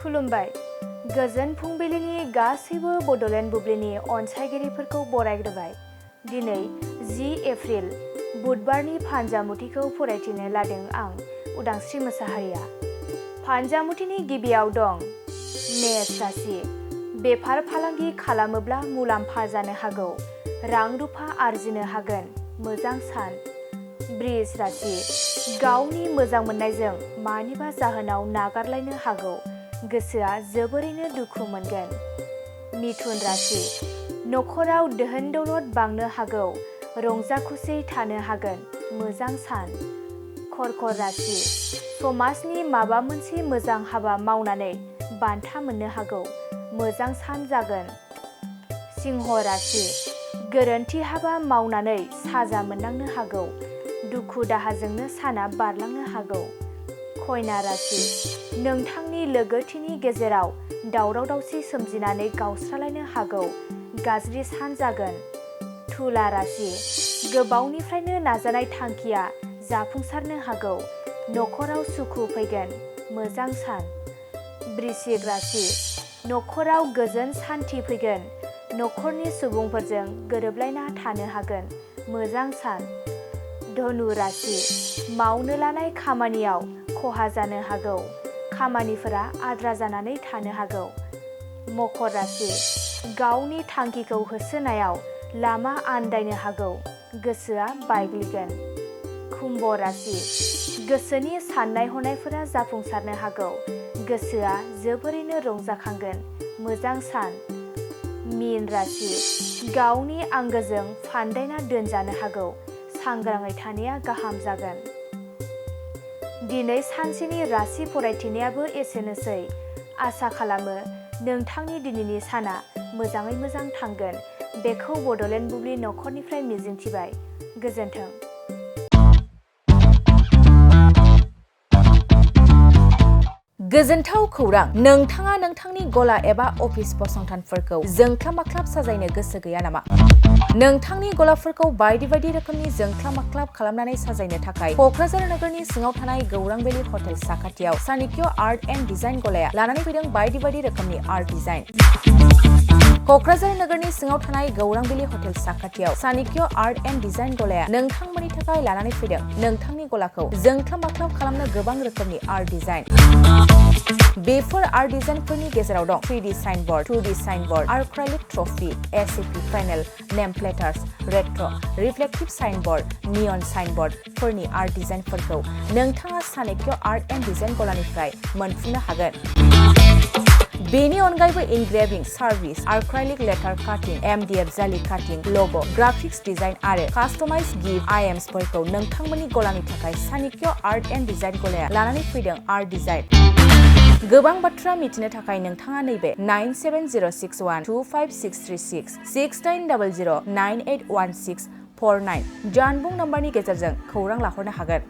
खुलुमबाय गोजोन फुंबिलिनि गासैबो बड'लेण्ड बुब्लिनि अनसायगिरिफोरखौ बरायग्रोबाय। दिनै 10 एप्रिल बुधबारनि फानजामुथिखौ फरायथिनो लादों आं उदांस्रि मोसाहारिया। फानजामुथिनि गिबियाव दं मेष राशि। बेफार फालांगि खालामोब्ला मुलाम्फा जानो हागौ, रां रुफा आरजिनो हागोन, मोजां सान। बृष राशि। गावनि मोजां मोननायजों मानिबा जाहोनाव नागारलायनो हागौ, गोसोआ जोबोरैनो दुखु मोनगोन। मिथुन राशि। नखराव दोहोन दौलत बांनो हागौ, रंजा खुसि थानो हागोन, मोजां सान। कर्कट राशि। समाजनि माबा मोनसे मोजां हाबा मावनानै बान्था मोननो हागौ, मोजां सान जागोन। सिंह राशि। गोरोन्थि हाबा मावनानै साजा मोननांनो हागौ, दुखु दाहाजोंनो साना बारलांनो हागौ। कन्या राशि। नोंथांनि लोगोथिनि गेजेराव दावराव दावसि सोमजिनानै गावस्रालायनो हागौ, गाज्रि सान जागोन। तुला राशि। गोबावनिफ्रायनो नाजानाय थांखिया जाफुंसारनो हागौ, नखराव सुखु फैगोन, मोजां सान। वृश्चिक राशि। नखराव गोजोन सान्थि फैगोन, नखरनि सुबुंफोरजों गोरोबलायना थानो हागोन, मोजां सान। धनु राशि। मावनो लानाय खामानियाव खहा जानो हागौ, खामानिफोरा आद्रा जानानै थानो हागौ। मकर राशि। गावनि थांखिखौ होसोनायाव लामा आन्दायनो हागौ, गोसोआ बायग्लिगोन। कुम्भ राशि। गोसोनि साननाय हनायफोरा जाफुंसारनो हागौ, गोसोआ जोबोरैनो रंजाखांगोन, मोजां सान। मीन राशि। गावनि आंगोजों फान्दायना दोनजानो हागौ, सांग्राङै थानाया गाहाम जागोन। दिनै सानसेनि राशि फरायथिनायाबो एसेनोसै। आसा खालामो नोंथांनि दिनैनि साना मोजाङै मोजां थांगोन, बेखौ बड'लेण्ड बुब्लि नखरनिफ्राय मिजिंथिबाय। गोजोन्थों। गोजोनथाव खौरां! नोंथाङा नोंथांनि गला एबा अफिस फसंथानफोरखौ जोंख्लाब माख्लाब साजायनो गोसो गैया नामा? नोंथांनि गलाफोरखौ बायदि बायदि रोखोमनि जोंख्लाब माख्लाब खालामनानै साजायनो थाखाय क'क्राझार नोगोरनि सिङाव थानाय गौरां भेलि हटेल साखाथियाव चाणक्य आर्ट एन्ड डिजाइन गलाया लानानै फैदों बायदि बायदि रोखोमनि आर्ट डिजाइन। क'क्राझार नोगोरनि सिङाव थानाय गौरां भेलि हटेल साखाथियाव चाणक्य आर्ट एन्ड डिजाइन गलाया नोंथांमोननि थाखाय लानानै फैदों नोंथांनि गलाखौ जोंख्लाब माख्लाब खालामनो गोबां रोखोमनि आर्ट डिजाइन। बेफोर आर्ट डिजाइनफोरनि गेजेराव दं 3D signboard, 2D signboard, acrylic trophy, ACP panel, name plates, retro', reflective signboard, neon साइनबोर्डफोरनि आर्ट डिजाइनफोरखौ नोंथाङा चाणक्य आर्ट एन्ड डिजाइन गलानिफ्राय मोनफुंनो हागोन। बेनि अनगायैबो इनग्रेभिं सार्भिस, आर्क्राइलिक लेटार काटिं, MDF जालि काटिं, लग', ग्राफिक्स डिजाइन आरो कास्टमाइज गिफ्ट आइटेम्सफोरखौ नोंथांमोननि गलानि थाखाय चाणक्य आर्ट एन्ड डिजाइन गलाया लानानै फैदों आर्ट डिजाइन। गोबां बाथ्रा मिथिनो थाखाय नोंथाङा नैबे 9706125636 6800981649 जानबुं नम्बरनि गेजेरजों खौरां लाहरनो हागोन।